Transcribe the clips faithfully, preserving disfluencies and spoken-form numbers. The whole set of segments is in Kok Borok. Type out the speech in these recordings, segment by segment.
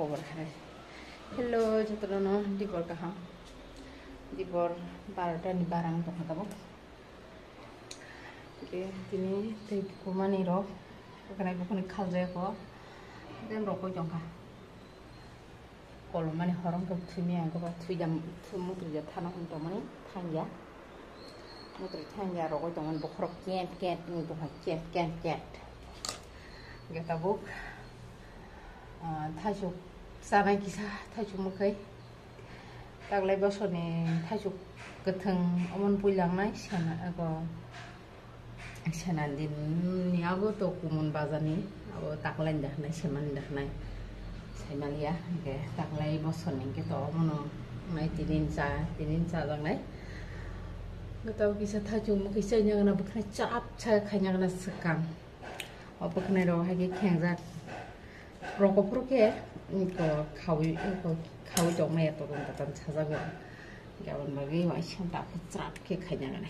Hello, jotono dibor kaham. Dibor barota ni barang tongkha tabuk. Oke, tini tei kumani rok, bukhwnai bukhwnai khaljak o. Den rok koi tongkha. Kolomani horong khe thwimani ang khe ba thwijam, thwi mutrija thana hwn tongmani thangya. Mutri thangya rogwi tongmani bokhorok ket ket wngwi tongkha, ket ket ket. Hwnkhe tabuk, ah, thaisuk chanai kisa thaisuk mwkhwi. Taklai bosorni thaisuk kwthwng omon puilangnai sena ego. Sena din ni abo to Kumun bazar ni, abo taklai ni dakhnai, semani dakhnai. Saimaliya, hwnkhe taklai bosor ni hwnkhe to omono nai tinin cha, tinin cha jaknai. Hwnkhe to kisa thaisuk mwkhwi chaina gana bwkhwnai chap cha khaina gana swkang. O bwkhwnai rok hai khe khengjak. Roko phuru khe, mm, ko khawi, ko khawi tongmaya to tong tong sajago. Gabon bagwi waisa ta khe chap khe khaina gana.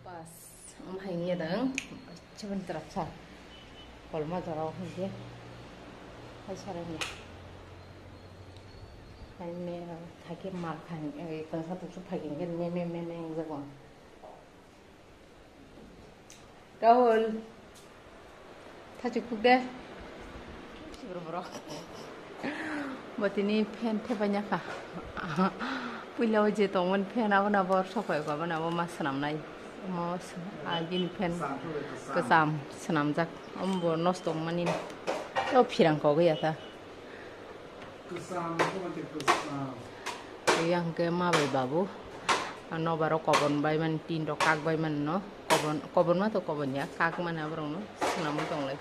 Bas, omo hai wngya dang, chibin trapsa, kolma jora o hwnkhe, hai sarai ni, hai me, thake ma khan, eh, tangsa tungsu phai khe me, me, me, me wngjago. Rahul. Thachi khuk de. Sibro borok. Bo tini fan thepai nya kha. Puila o je tongmani fan abo na bor sopai ko abo na bo ma swnam nai. Mo s-, a bini fan kwcham swnam jak. Om bo nosto wng mani. To phirang kok ya ta. Kwcham, kwcham. Yang ke ma bai babu. Ano baro kobon bai man tin rok kak bai man no. Kobon, kobon ma to kobon ya. Kak man aborok no. Swnam tong lai.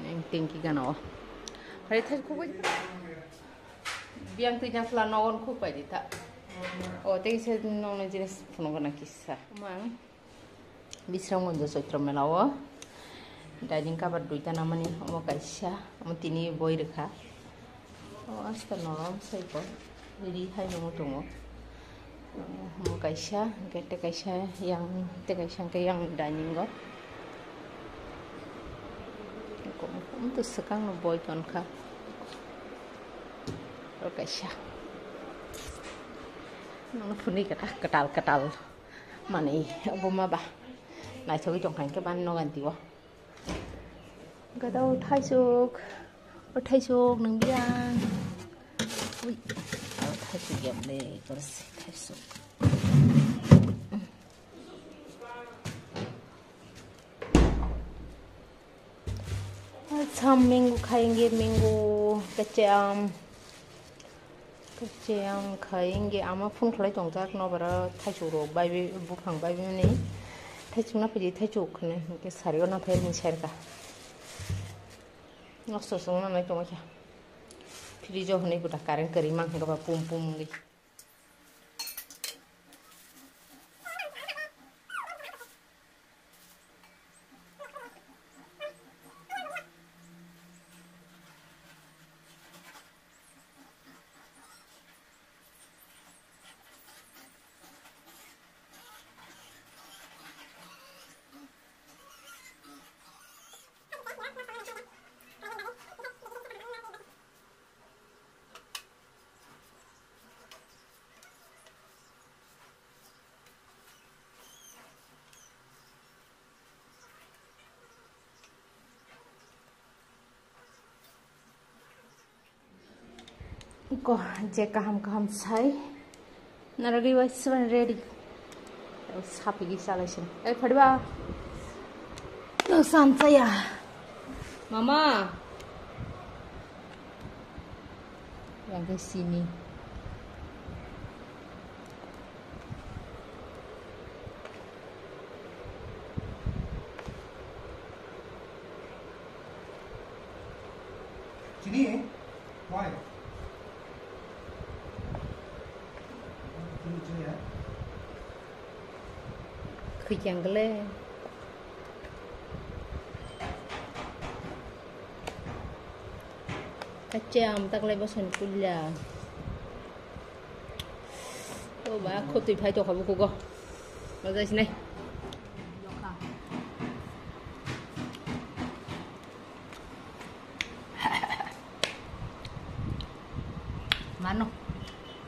Yang tingki gana o. Hari thai khuk bai. Biang twi jang sla nogon khuk bai di ta. O tei se nong jinis phunuk gana kisa. Mang. Bisramganj Choitro mela o dining cover duita namani, omo kaisa, omo tini boi rwkha. O asta norom saiko ri hai nungwi tongo. Omo kaisa, hwnkhe tei kaisa yang, tei kaisa hwnkhe yang dining o. Omo to swkang no boi tonkha. O kaisa. Nono phunui kwtal kwtal. Mani, obo ma ba. Naithogwi tongkha hwnkhe bani nogan tio. Gada o thaisuk. O thaisuk nung biang. Ui. O thaisuk yam le, korsi thaisuk. Sam mango khainge mango kacham. Kacham khainge ama phone khlai tongjak nobara thaisuk rok bai bai buphang bai bai mani thaisuk na phaidi thaisuk khne ke sari ona phai ni serka nosto sung na nai tongkha fridge o hwnwi buda current kwrwi mang hwnkhe ba pum pum wngwi. Ko je kaham kaham sai. Naragwi waisa ready. Sapigi salai sini. Eh, phadiba. Samsaya. Mama. Yang ke sini. Chini, why? Chini, chini, ya? Khwi keng le. Kacham taklai bosong kulya. O ba, khotwi phai tokha bukugo. Mojai sinai. Mano.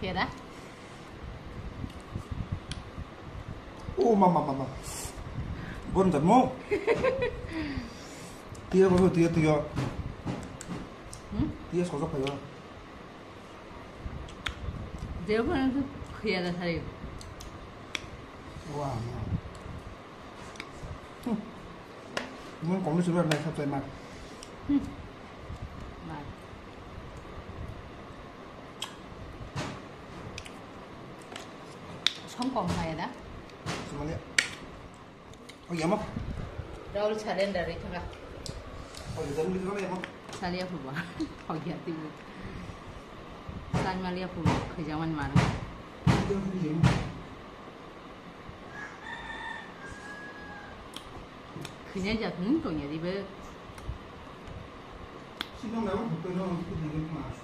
Kera. O mama, mama. Bon jatmo. Tiya ko, tiya, tiya. Hmm? Tiya sojak phayo. Jeo phano khe khuya da sari. Wah, wah. Hmm. Mun kong ni suruh na sab sai mak. Hmm. Mak. Som kong kaya da? Somalia. Oh, iya, Mak. Raul surrender ri thanga. Oh, iya, dan gitu kan ya, Mak? Salia phuba. Oh, iya, tibu. San malia phuba, khajaman mar. Iya, iya, iya. Khanya jat, hmm, tong ya, dibe. Sinong lawan hotel no, hotel no, mas.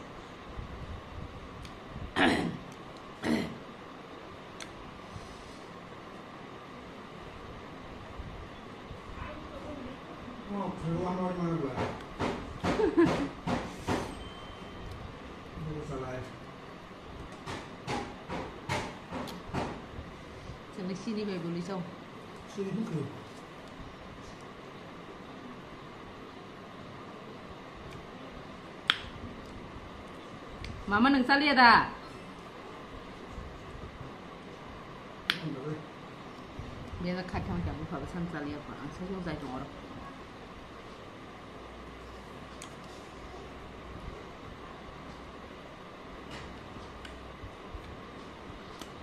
Chwng sini bai bwlwi chao. Sini bwkha. Mama, nwng chaliya da? Biyang kha thang thang bwkha bwsang chaliya kho, ang sai jai tongo oro.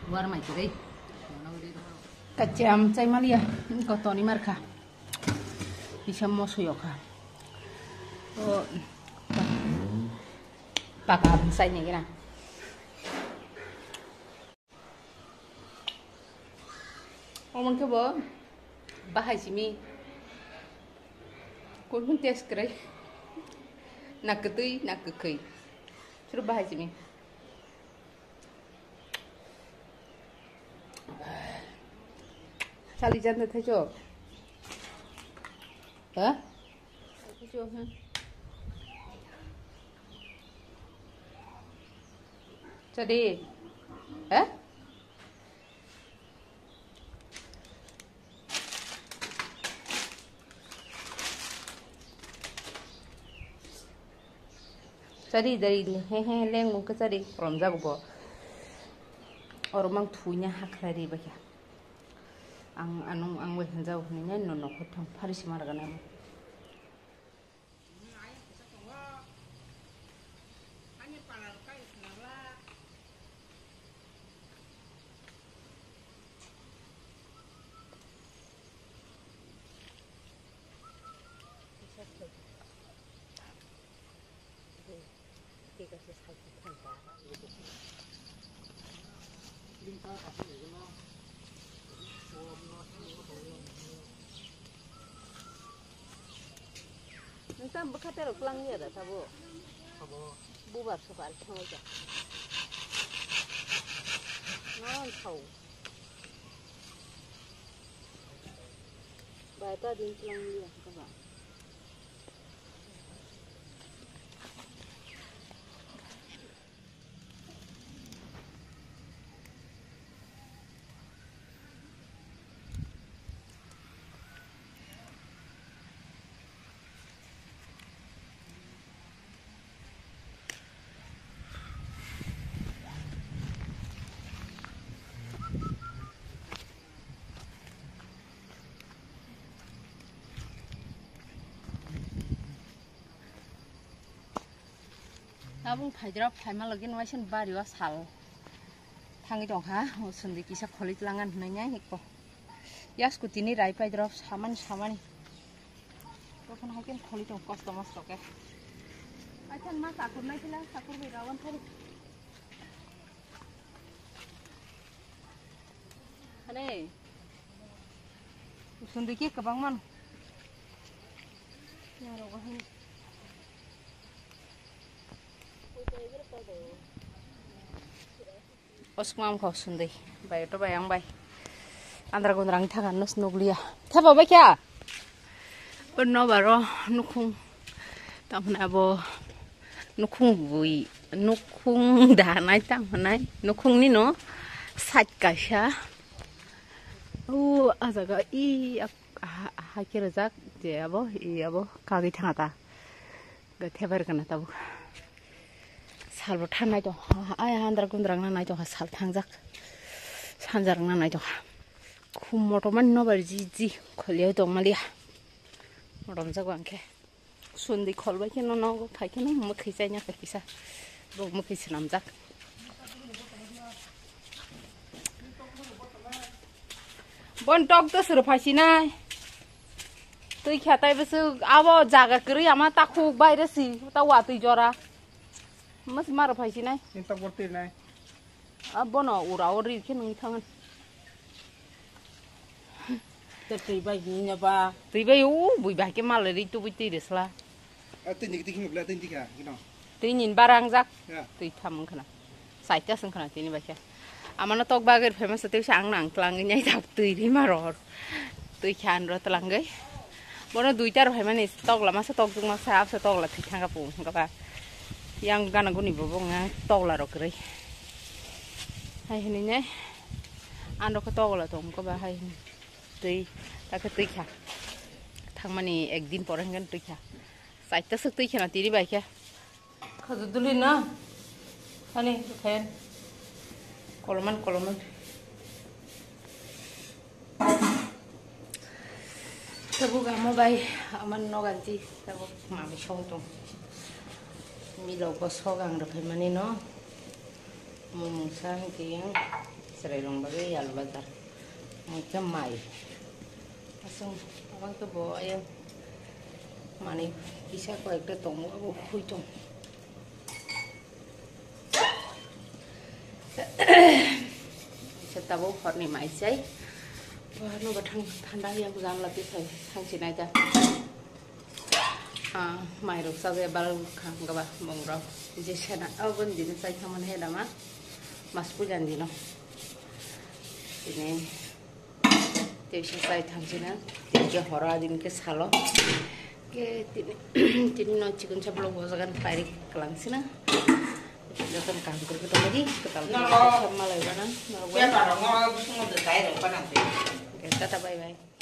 War mai kwrwi. Kacham chai maliya, kotoni markha. Kisa moso yokha. O, paka bwsai ni gina. Omo khe bo bahai simi. Kunu test kwrwi. Na kwtwi, na kwkhwi. Chwrwk bahai simi. Sali janda thaicho. Ha? Thaicho, ha. Chadi. Ha? Chari dari ni, he, he, leng mung ke chari, rom jago bo. Oro mang thunya hakra ri bakya. Ang, anung, ang bai hanjao hwnwi nai no nokho thang phari sima rwgana. Nung tam bwkha terok klang ya da tabo? Abo. Bubar suka al thang ja. Non thau. Bai ta din klang ya ka ba. Tabung phaidrop phaima logi nwaisani bario sal thangwi tongkha, o sundwi kisa kholi tlangan hwnwi nai hiko. Yasku tini rai paidrop samani samani. Tokon hai khe kholi tong kosto mosto khe. Aithan ma sakur nai phila sakur bai rawan thari. Hane. Sundwi khe kwbang man. Yarogo hin. Osmam kho sundwi. Bai to bai ang bai. Andra gundra ang thakan nus nukliya. Thapa bai kya? Bono baro nukhung. Tamhne abo nukhung bui. Nukhung danai tamhne. Nukhung ni no. Sat kaisa. O ajaga i ak-, ha, ha kira jak. Je abo, i abo. Kagi thangata. Ga thebar kana tabuk. Salbo thanai to. Ai handra gundra nang nai to sal thangjak. Sanjar nang nai to. Khum moto man no bar ji ji kholiya tong maliya. Motom jak bang khe. Sundwi khol bai khe no no phai khe no mukhi chai nya kisa. Bo mukhi swnam jak. Bon tok to suru phai sinai. Twi kha tai bwswk abo jaga kwrwi ama takhuk baire si ta watwi jora. Mas maro phai sinai. Ni tok bor twi nai. Abono ura uri khe nung thangan. Te twi bai ni ba. Twi bai u bui bai khe mal ri tu bui twi resla. A twi ni twi khim bla twi ni kha kino. Twi nin barang jak. Ya. Twi tham wng khna. Saita sung khna tini bai khe. Amano tok bagir famous te sa ang nang tlang ngai tak twi ri maror. Twi khan ro tlang gai. Bono duita rw phaimani tokla masa tokjwk masa absa tokla thwi thangka pu hwnkha ba yang gana guni bo wng tokla rok kwrwi hai hwnwi nai ano khe tokla tong hwnkha ba hai hwnwi twi takhe twi kha thangmani ek din pore hwnkhe twi kha chaita swk twi kheno tini bai khe. Khajur duli na? Ani, khayan. Koloman, koloman. Tabuk ama bai, ama noganti, tabuk mami song tong. Milok bo sogang rwphai mani no. Mumung sa hwnkhe yang serai rong bagwi yal bazar. Hwnkhe mai. Aswng abang khe bo ayang manwi kisa koi ekta tongo, abo hoi tong. Kisa tabuk horni mai chai. Bo hano bo thang thanda yang janla tisai thang sinai da. Ah, mairok chajakya bal kha, hwnkha ba bongrok je sena, oh, boni dino chai thangmani hai lama, mas puja ni dino. Tini, tei se chai thang sina, tini ke horo, adin ke salo. Ke tini, tini no chikon sa vlog bojagan pairi kalang sina. Joton kaham kori kita lagi, kita lagi. Sama lagi mana? Oke, tata, bye bye.